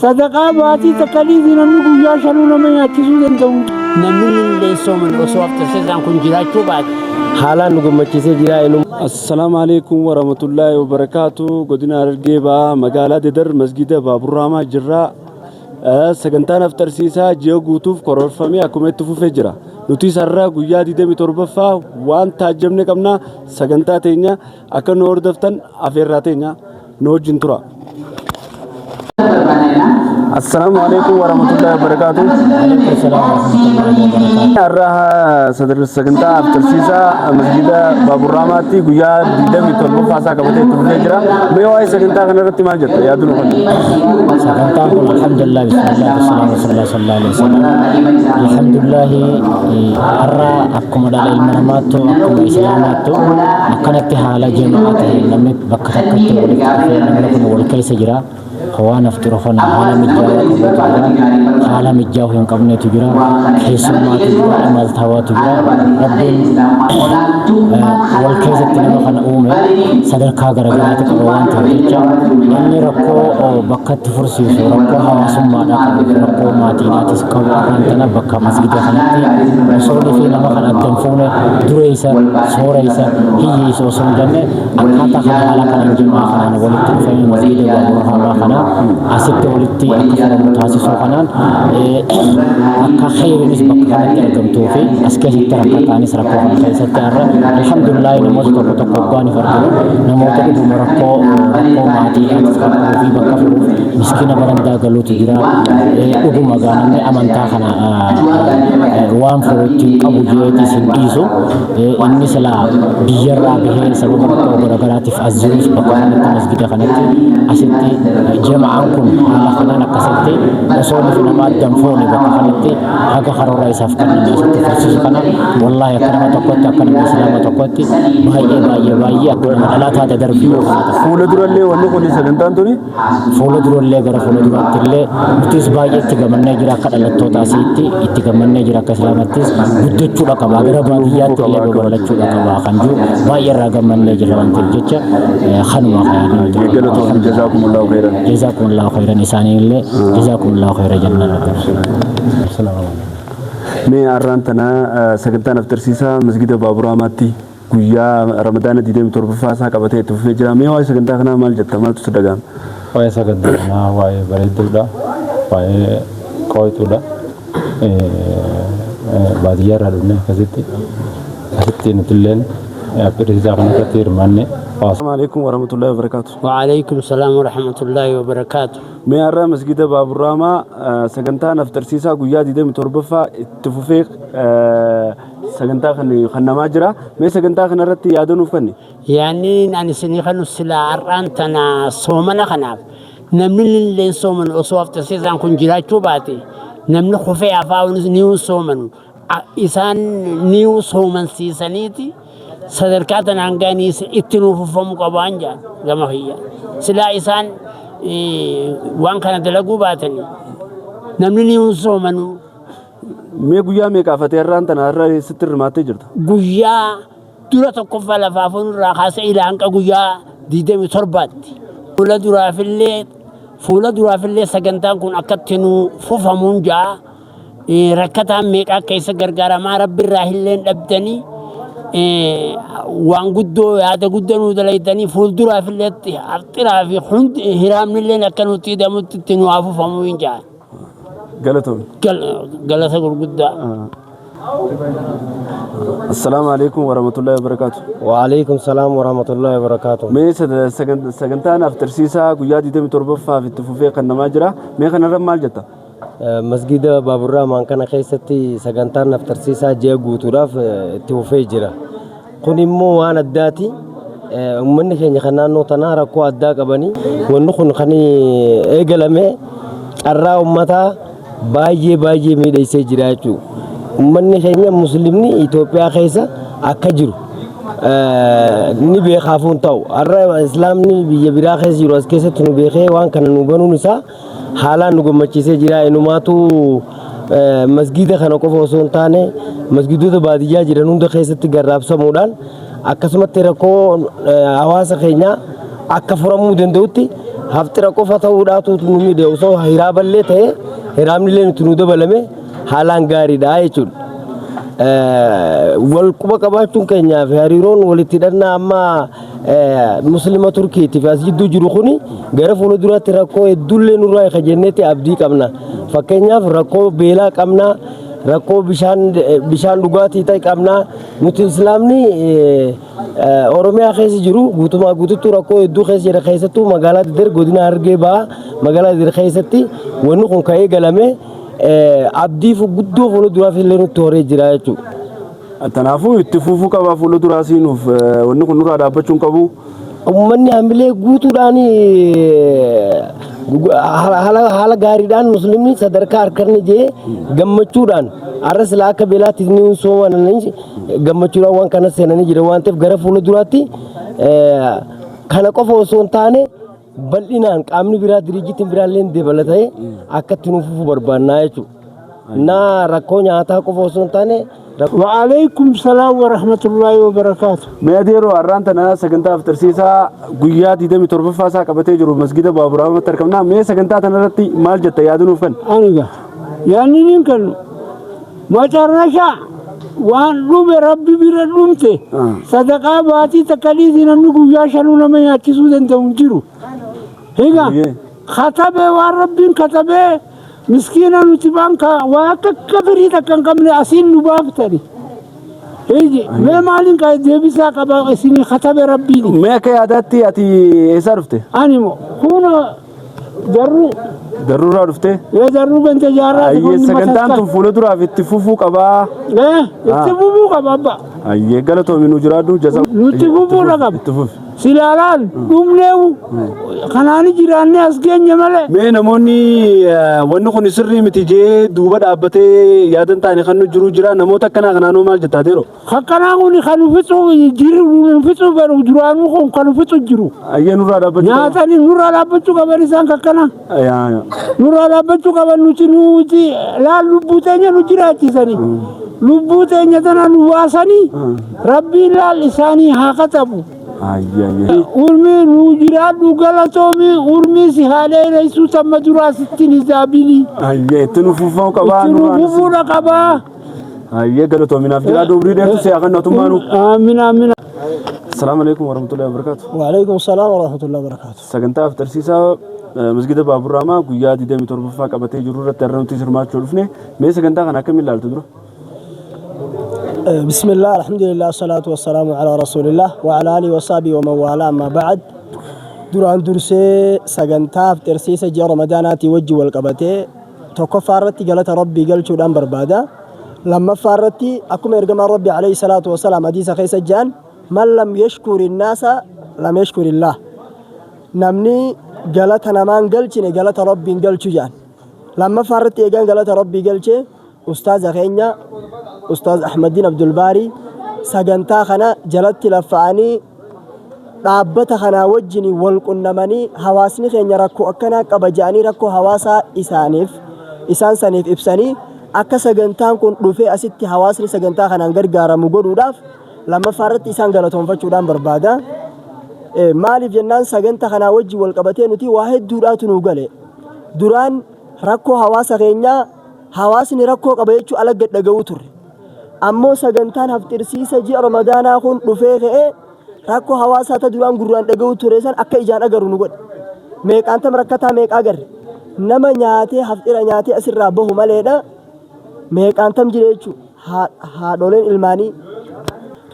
Sadaqaa baatii takka dhiisii namni guyyaa shanuu nama nyaachisuu danda'u. Namni illee sooman osoo afxirsiisaan kun jiraachuu baate. Haalaan nu gammachiisee jira. Assalaamu alaikum warahmatullaahi wabarakaatu. Godina Harargee Bahaa magaalaa Dadar masgida Baaburraamaa jirra. Sagantaan afxarsiisaa ji'a guutuuf karoorfamee akkuma itti fufee jira. Nutis har'a guyyaa 27ffaa waan taajjabne qabna. Sagantaa teenya akka nu hordoftan afeerraa teenya nu wajjin tura. Assalaamu alaikum warahmatullahi wabarakaatu. Har'a sagantaa afxirsiisaa masgida Baaburraamaatti guyyaa 27ffaa isaa qabatee itti fufee jira. Mee waa'ee sagantaa kana irratti maal jetta? Yaaduu nu kenni. Sagantaan kun, alhamdulillah, bismillah, wassalamu rasulullah sallallahu alaihi wasallam. Alhamdulillah, har'a akkuma dhala ilma namaattu, akkuma islaamaattu, akkanatti haala jamaa ta'e namni bakka takkatti walitti dhufee, namni kun wal keessa jira. Waan afxiru kana haala mijaawaa qabutu jira, haala mijaa'uu hin qabnetu jira, keessummaatu jira, imaltaawaatu jira. Rabbiin wal keessatti nama kana uume sadarkaa garagaraatu qaba waan ta'eef jecha, namni rakkoo bakka itti fursiisu, rakkoo hawaasummaadhaa qabu, rakkoo maatiidhaatis qabu, afaan tana bakka masgida kanatti osoo dhufee nama kana adda hin fuune, dureessa, sooressa, hiyyeessa osoo hin jenne, akkaataa kana haala kanaan jamaa kanaan walitti dhufanii masgida Baaburraamaa kana asitti walitti akka furamu taasisuu kanaan, akka kheyrinis bakka kanatti argamtuu fi as keessatti rakkataanis rakkoo kana keessatti har'a alhamdulillah namoota tokko tokko hoggaaniif arginu, namoota dhuguma rakkoo maatiidhaatis kan qabuu fi bakka furuuf miskiina barandaa galuutu jira. Dhuguma gaa namni amantaa kana waan furuutti hin qabu jeetis hin dhiisu. Inni silaa biyyarraa bahee sababa rakkoo garaagaraatiif as jirus, bakka kanatti, masgida kanatti, asitti jama'aan kun haala kanaan akkasitti osoo nuti nama addan foone bakka kanatti haga karoora isaaf kenname asitti fursiisu kana, wallaahi akka nama tokkotti, akka nama islaama tokkotti, baay'ee baay'ee baay'ee akka nama dhalaataa dadarbii. Fuula durallee wanni kun sagantaan tuni Fuula durallee, gara fuula duraatti illee nutis baay'ee itti gammannee jira. Akka dhalattoota asiitti itti gammannee jira. Akka islaamattis guddachuudha qaba, gara baadiyyaatti illee babal'achuudha qaba kan jiru baay'ee irraa gammannee jira waan ta'eef jecha, kanuma kan. Galatoon, jazaakumullahu khairan. Jazaakumullahu khairan, isaanii illee jazaakumullahu khairan jennaan. Mee har'aan tana sagantaan afxirsiisaa masgida Baaburaamaatti guyyaa Ramadaana 27ffaa isaa qabatee itti fufee jira. Mee waa'ee sagantaa kanaa maal jetta? Maaltu si dhaga'ama? Waa'ee sagantaa kanaa waa'ee bareedduudha. Waa'ee qooytuudha. Baadiyyaa irraa dhufne akkasitti asitti nutilleen afxirsiisaa kana irratti hirmaanne. Assalaamu alaikum warahmatullahi wabarakaatu. وعليكم السلام ورحمة الله وبركاته. Mee har'a masgida Baaburraamaa sagantaan afxirsiisaa guyyaa 27ffaa itti fufee sagantaa kan kennamaa jira. Mee sagantaa kana irratti yaada nuuf kenni. Yaanni ani isinii kanu, silaa har'aan tana soomana kanaaf namni illee soomanu osoo afxirsiisaan kun jiraachuu baate, namni kufee afaanis ni soomanu. Isaan ni soomansiisaniiti sadarkaa tanaan ga'anii itti nuuf uffamuu qabaan jaan gama kiyya. Silaa isaan waan kana dalaguu baatanii namni ni soomanu. Mee guyyaa meeqaafatee har'aan tana har'a eessatti hirmaattee jirta? Guyyaa dura tokkoffaa lafaa fuunirraa kaasee ilaa hanqa guyyaa 27tti. Fuula duraafillee sagantaan kun akkatti nu fufamuun ja'a. Rakkataan meeqaa keessa gargaaramaa, rabbi irraa illee dhabdanii waan guddoo yaada guddaa nuu dalaydanii, fuulduraafillee afxiraa fi hundi hiraamnillee akka nutti hidamutti itti nu haa fufamuu hin ja'a. Galatoomne. Galata gurguddaa. Assalaamu alaikum warahmatullahi wabarakaatu. وعليكم السلام ورحمة الله وبركاته. Mee sagantaan afxirsiisaa guyyaa 27ffaaf itti fufee kennamaa jira. Mee kanarra maal jetta? Masgida Baaburraamaan kana keessatti sagantaan afxirsiisaa ji'a guutuudhaaf itti fufee jira. Kun immoo waan addaati. Uummanni keenya kan naannoo tanaa rakkoo addaa qabanii. Wanni kun kan eegalame carraa uummataa baay'ee baay'ee miidhagsee jira jechuudha. Uummanni keenya muslimni Itoophiyaa keessa akka jiru ni beekaafuu hin ta'u. Har'a islaamni biyya biraa keessa jiru as keessatti nu beekee waan kana nu banuun isaa haalaan nu gammachiisee jira. Inumaatu masgiida kana qofa osoo hin taane masgiidota baadiyyaa jiran hunda keessatti garraabsamuudhaan, akkasumatti rakkoo hawaasa keenyaa akka furamuu danda'utti Haftira qofa ta'uudhaatu nu miidhe osoo hiraaballee ta'e hiraabnillee nuti nu dabalame haalaan gaariidha jechuudha. Wal quba qabaachuun keenyaa fi hariiroon walitti hidhannaa amma muslima Turkiitii fi as jidduu jiru kuni gara fuula duraatti rakkoo hedduullee nurraa hiika jenneetti abdii qabna. Fakkeenyaaf rakkoo beelaa qabna, rakkoo bishaan bishaan dhugaatii ta'e qabna. Nuti islaamni Oromiyaa keessa jiru guutumaa guututti rakkoo hedduu keessa jira keessattuu magaalaa Dadar godina Harargee Bahaa magaalaa Dadar keessatti wanni kun ka'ee galame abdii guddoo fuula duraaf illee nutti horee jira jechuudha. Kanaafuu itti fufuu qaba fuula duraa siinuuf wanni kun nurraa dhaabbachuu hin qabu. Uummanni hamilee guutuudhaan haala gaariidhaan muslimni sadarkaa harkanni jee gammachuudhaan har'a silaa akka beelaatti ni soomananii gammachuudhaan waan kana seenanii jira waan ta'eef gara fuula duraatti kana qofa osoo hin taane bal'inaan qaamni biraa diriijitiin biraallee dabalatee akka itti nuuf fufu barbaannaa jechuudha. Naa rakkoo nyaataa qofa osoo hin taane وعليكم السلام ورحمة الله وبركاته. Mee adeeroo har'aan tana sagantaa aftarsiisaa guyyaa 27ffaa isaa qabatee jiru masgida Baaburaamatti argamna. Mee sagantaa tana irratti maal jetta yaada nuuf kenni? Aniga yaanni nin kennu macarrasha waan dhume rabbi bira dhumte sadaqaa baatii takka dhiisi namni guyyaa shanuu nama nyaachisuu danda'u hin jiru. Higa katabee waan rabbiin katabee miskiina nuti baanka waa akka kafirii takka hin qabne asiin nu baaftani. Hiji mee maaliin ka deebisaa qaba isinii katabe rabbiin. Mee akka yaadaatti ati eessaa dhufte? Ani moo kun darruu. Darruurraa dhufte? Ee darruu ganda jaarraa. Ayyee sagantaan tun fuula duraaf itti fufuu qabaa. Ee itti fufuu qaba abba. Ayyee galatoomi nu jiraadhu jasa. Nutti fufuudha qaba. Itti fufi. Silaalaan dhumneewu kanaani jiraannee as geenye malee. Mee namoonni wanni kun sirrii miti jee duuba dhaabbatee yaadan taane kan nu jiru jira namoota akkanaa kanaanoo maal jettaa adeeroo? Akkanaa kun kan nu fixu jiru nu fixu fedhu duraanuu kun kan nu fixu jiru. Ayyee nurraa dhaabbachuu qaban. Nyaatanii nurraa dhaabbachuu qaban isaan kakkana. Yaa. Nurraa dhaabbachuu qaban nuti nuti laal lubbuu teenya nu jiraachisanii. Lubbuu teenya tana nu baasanii rabbiin laal isaanii haa katabu. Ayyee ayyee. Urmii nu jiraadhu galatoomii urmii si haa dheereessuu tamma duraa sittiin hisaabinii. Ayyee itti nu fufuu qabaa. Itti nu fufuudha qabaa. Ayyee galatoominaaf jira dubrii dheertu si haa kennatummaanu. Aamin aamin. Asalaamu alaikum warahmatullahi wabarakatuh. وعليكم السلام ورحمة الله وبركاته. Sagantaa aftarsiisaa masgida Baaburraamaa guyyaa 27ffaa qabatee jiru irratti har'a nuti hirmaachuu dhufne. Mee sagantaa kana akkamiin ilaaltu dura? بسم الله الحمد لله والصلاة والسلام على رسول الله وعلى آله وصحبه ومن والاه أما بعد duraan dursee sagantaa afxirsiisa ji'a Ramadaanaatii wajji wal qabatee tokkoffaa irratti galata Rabbii galchuudhaan barbaada. Lammaffaa irratti akkuma ergamaan Rabbii alayhi salaatu wasalaam hadiisa keessa jedhan man lam yashkuri naasa lam yashkurillah. Namni galata namaan galchine galata Rabbiin galchu jedhan. Lammaffaa irratti eegaan galata Rabbii galchee ustaaza keenya Ustaaz Ahmadiin Abdulbaarii sagantaa kana jalatti laffa'anii dhaabbata kanaa wajjin wal qunnamanii hawaasni keenya rakkoo akkanaa qaba jedhanii rakkoo hawaasaa isaaniif isaan saniif ibsanii akka sagantaan kun dhufee asitti hawaasni sagantaa kanaan gargaaramu godhuudhaaf lammaffaa irratti isaan galatoonfachuudhaan barbaada. Maaliif jennaan sagantaa kanaa wajjin wal qabatee nuti waa hedduudhaatu nuu gale. Duraan rakkoo hawaasa keenyaa hawaasni rakkoo qaba jechuu ala gad dhaga'uu turre. Ammoo sagantaan hafxirsiisa ji'a Ramadaanaa kun dhufee ka'ee rakkoo hawaasaa ta duraan gurraan dhaga'uu ture san akka ijaan agarru nu godhe. Meeqaan tam rakkataa meeqaa agarre. Nama nyaatee hafxira nyaatee asirraa bahu maleedha. Meeqaan tam jira jechuudha. Haadholeen ilmaanii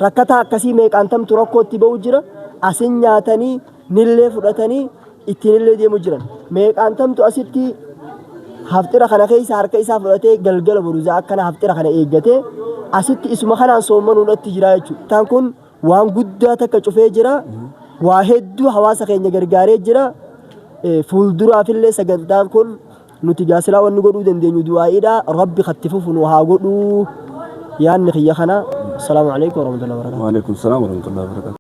rakkataa akkasii meeqaan tamtu rakkootti bahu jira. Asin nyaatanii nillee fudhatanii ittiinillee deemu jiran. Meeqaan tamtu asitti haftira kana keessa harka isaa fudhatee galgala boruzaa akkana haftira kana eeggatee asitti isuma kanaan soommanuudhatti jira jechuudha. Taan kun waan guddaa takka cufee jira. Waa hedduu hawaasa keenya gargaaree jira. Fuulduraafillee sagantaan kun nuti gaasilaa wanni godhuu dandeenyu du'aa'iidha. Rabbi katti fufu nu haa godhuu. Yaanni kiyya kana. Assalaamu alaikum warahmatullahi wabarakatuh. Waalaikum salaam warahmatullahi wabarakatuh.